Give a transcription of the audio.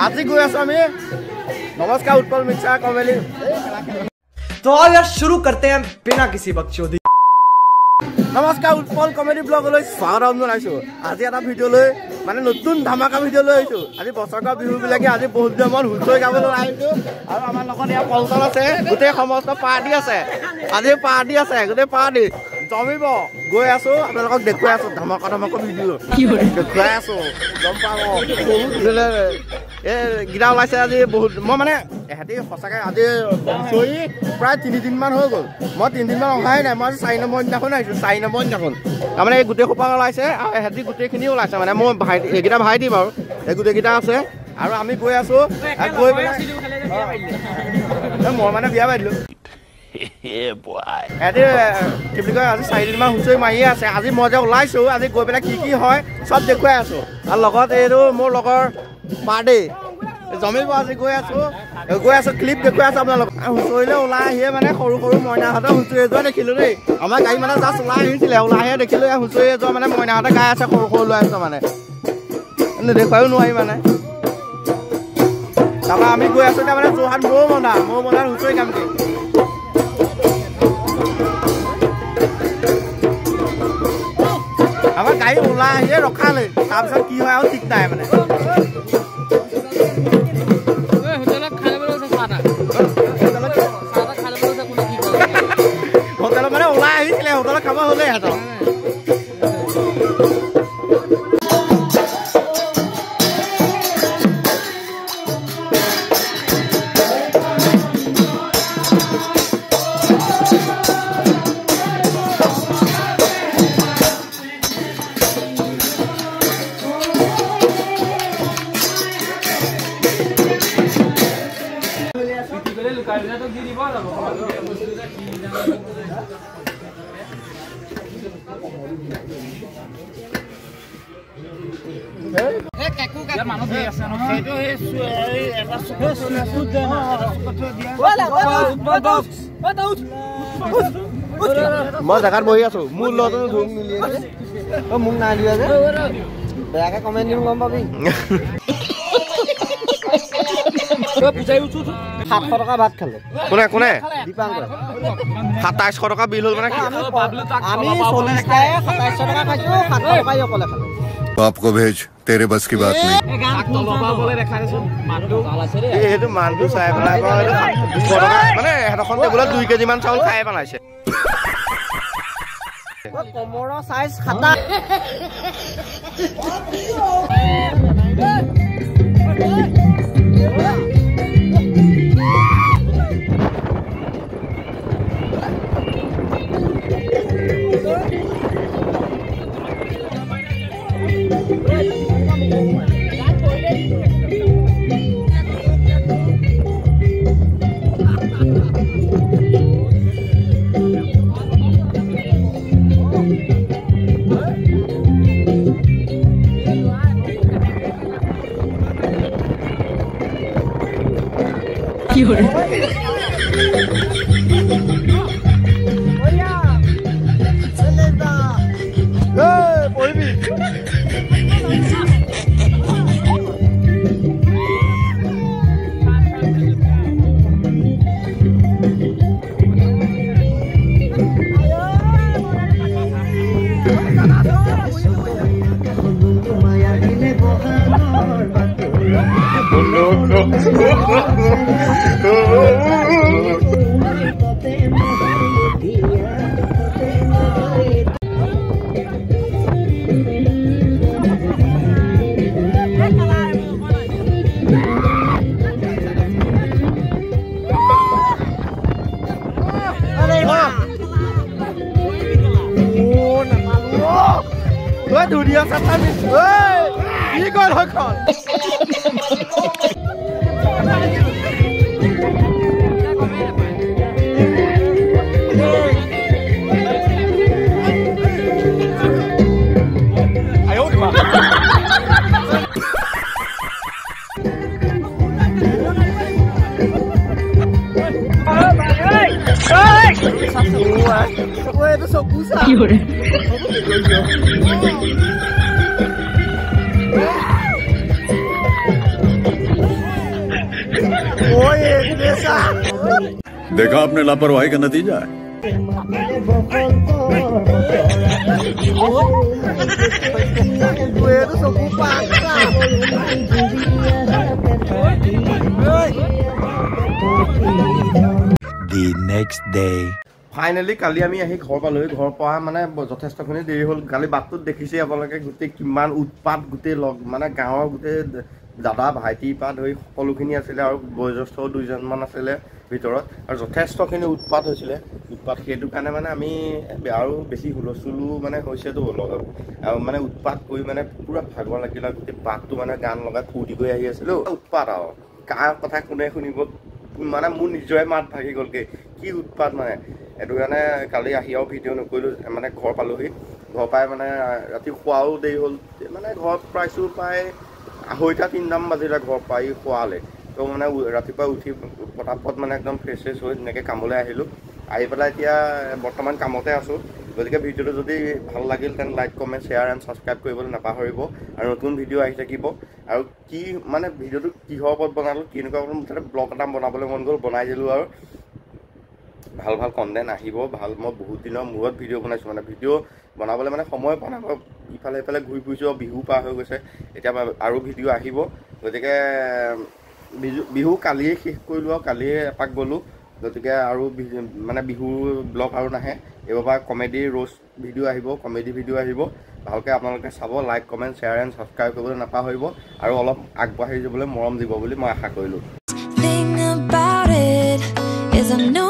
আজি গৈ আছো আমি। নমস্কাৰ উৎপল মিক্সাৰ কমেডি। तो आओ यार शुरू करते हैं बिना किसी बकचोदी। নমস্কাৰ উৎপল কমেডি ব্লগলৈ স্বাগতম জনাইছো। আজি এটা ভিডিঅ' লৈ মানে নতুন ধামাকা ভিডিঅ' লৈ আহিছো। আজি বছৰেকৰ বিহুবিলাকে আজি বহুত দিনৰ মূৰত হুঁচৰি গাবলৈ আহিছো আৰু আমাৰ লগত ইয়াত পল্টন আছে, গোটেই সমস্ত পাৰ্টি আছে, আজি পাৰ্টি আছে, গোটেই পাৰ্টি জমিব। গৈ আছো, আপোনালোকক দেখুৱাই আছো ধামাকা ধামাকা ভিডিঅ' দেখুৱাই আছো, গম পাব। এই গীতা ওলাইছে আজি বহুত। মই মানে এহেঁতি সঁচাকৈ আজি হুঁচৰি প্ৰায় তিনিদিনমান হৈ গ'ল, মই তিনিদিনমান অহাই নাই। মই আজি 4 নম্বৰ দিনাখন আহিছোঁ, 4 নম্বৰ দিনাখন। তাৰমানে এই গোটেই সোপা ওলাইছে আৰু এহেঁতি গোটেইখিনি ওলাইছে। মানে মোৰ ভাইটি, এইকেইটা ভাইটি বাৰু, এই গোটেইকেইটা আছে আৰু আমি গৈ আছো। গৈ পেলাই মই মানে বিয়া পাতিলোঁ। এহেঁতি কি বুলি কয়, আজি 4দিনমান হুঁচৰি মাৰিয়ে আছে। আজি মই যে ওলাইছোঁ, আজি গৈ পেলাই কি কি হয় চব দেখুৱাই আছোঁ। আৰু লগত এইটো মোৰ লগৰ পাৰ্টি জমিব। আজি গৈ আছো, গৈ আছো, ক্লিপ দেখুৱাই আছো আপোনালোক। হুঁচৰিলৈ ওলাই আহিয়ে মানে সৰু সৰু মইনাহঁতে হুঁচৰি এযোৰা দেখিলোঁ দেই। আমাৰ গাড়ী মানে জাষ্ট ওলাই আহিছিলে, ওলাই আহিয়ে দেখিলোঁ হুঁচৰি এযোৰা মানে মইনাহঁতে গাই আছে, সৰু সৰু ল'ৰা আছে, মানে নেদেখুৱাইও নোৱাৰি মানে। তাৰপৰা আমি গৈ আছো এতিয়া মানে যোৰহাট মৌ মন্দাত হুঁচৰি গামগৈ। আমাৰ গাড়ী ওলাই আহিয়ে ৰখালে, তাৰপিছত কি হয় আৰু ঠিক নাই মানে। হোটেলত মানে ওলাই আহিছিলে, হোটেলত খাব হ'লে সিহঁতৰ। মই জেগাত বহি আছো, মোৰ ল'ৰাটো ধুম মিলি মোক নাই দিয়া যে বেয়াকে কমেণ্ট দিম, গম পাবি। 700 টকা ভাত খালে। কোনে কোনে? দীপাংকৰ। 2700 টকা বিল হ'ল মানে আমি 40টাই 2700 টকা খাইছো, 700 টকাই অকলে খালো। बाप को भेज, तेरे बस की बात नहीं। এইটো মানটো চাই পেলাই 200 টকা মানে এডোখন টেবুলত 2 কেজি মান চাউল খাই পেলাইছে। কোমৰৰ চাইজ খাতা। কি গ'ল সেইখন? চকু চা। देखा आपने लापरवाही का नतीजा है। The next day. Finally কালি আমি আহি ঘৰ পালোহি। ঘৰ পোৱা মানে যথেষ্টখিনি দেৰি হ'ল। কালি বাটটোত দেখিছেই আপোনালোকে গোটেই কিমান উৎপাত, গোটেই লগ মানে গাঁৱৰ গোটেই দাদা ভাইটিৰ পৰা ধৰি সকলোখিনি আছিলে আৰু বয়োজ্যেষ্ঠ দুইজনমান আছিলে ভিতৰত আৰু যথেষ্টখিনি উৎপাত হৈছিলে। উৎপাত সেইটো কাৰণে মানে আমি আৰু বেছি হুলস্থুলো মানে হৈছেতো আৰু মানে উৎপাত কৰি মানে পূৰা ভাগৰ লাগিলে। গোটেই বাটটো মানে গান লগাই ফূৰ্তি কৰি আহি আছিলোঁ। উৎপাত আৰু কাৰ কথা কোনে শুনিব, মানে মোৰ নিজৰে মাত ভাগি গ'লগৈ, কি উৎপাত মানে। সেইটো কাৰণে কালি আহি আৰু ভিডিঅ' নকৰিলোঁ। মানে ঘৰ পালোহি, ঘৰ পাই মানে ৰাতি খোৱাও দেৰি হ'ল। মানে ঘৰত পাইছোঁ প্ৰায় 2:30 3টামান বাজিলে ঘৰ পাই খোৱালে। তো মানে ৰাতিপুৱা উঠি পটাপট মানে একদম ফ্ৰেছ ফ্ৰেছ হৈ ধুনীয়াকৈ কামলৈ আহিলোঁ। আহি পেলাই এতিয়া বৰ্তমান কামতে আছোঁ। গতিকে ভিডিঅ'টো যদি ভাল লাগিল তেন like, comment, share and subscribe কৰিবলৈ নাপাহৰিব। আৰু নতুন ভিডিঅ' আহি থাকিব। আৰু কি মানে ভিডিঅ'টো কিহৰ ওপৰত বনালোঁ, কেনেকুৱা মুঠতে ব্লগ এটা বনাবলৈ মন গ'ল, বনাই দিলোঁ। আৰু ভাল ভাল কণ্টেণ্ট আহিব। ভাল, মই বহুত দিনৰ মূৰত ভিডিঅ' বনাইছোঁ। মানে ভিডিঅ' বনাবলৈ মানে সময় পোৱা নাই, ইফালে সিফালে ঘূৰি ফুৰিছোঁ, বিহু পাৰ হৈ গৈছে। এতিয়া আৰু ভিডিঅ' আহিব। গতিকে বিহু কালিয়ে শেষ কৰিলোঁ আৰু কালিয়ে এপাক গ'লোঁ। গতিকে আৰু মানে বিহুৰ ব্লগ আৰু নাহে। এইবাৰ পৰা কমেডি ৰ'ষ্ট ভিডিঅ' আহিব, কমেডি ভিডিঅ' আহিব। ভালকৈ আপোনালোকে চাব, like, comment, share and subscribe কৰিবলৈ নাপাহৰিব। আৰু অলপ আগবাঢ়ি যাবলৈ মৰম দিব বুলি মই আশা কৰিলোঁ। Is I know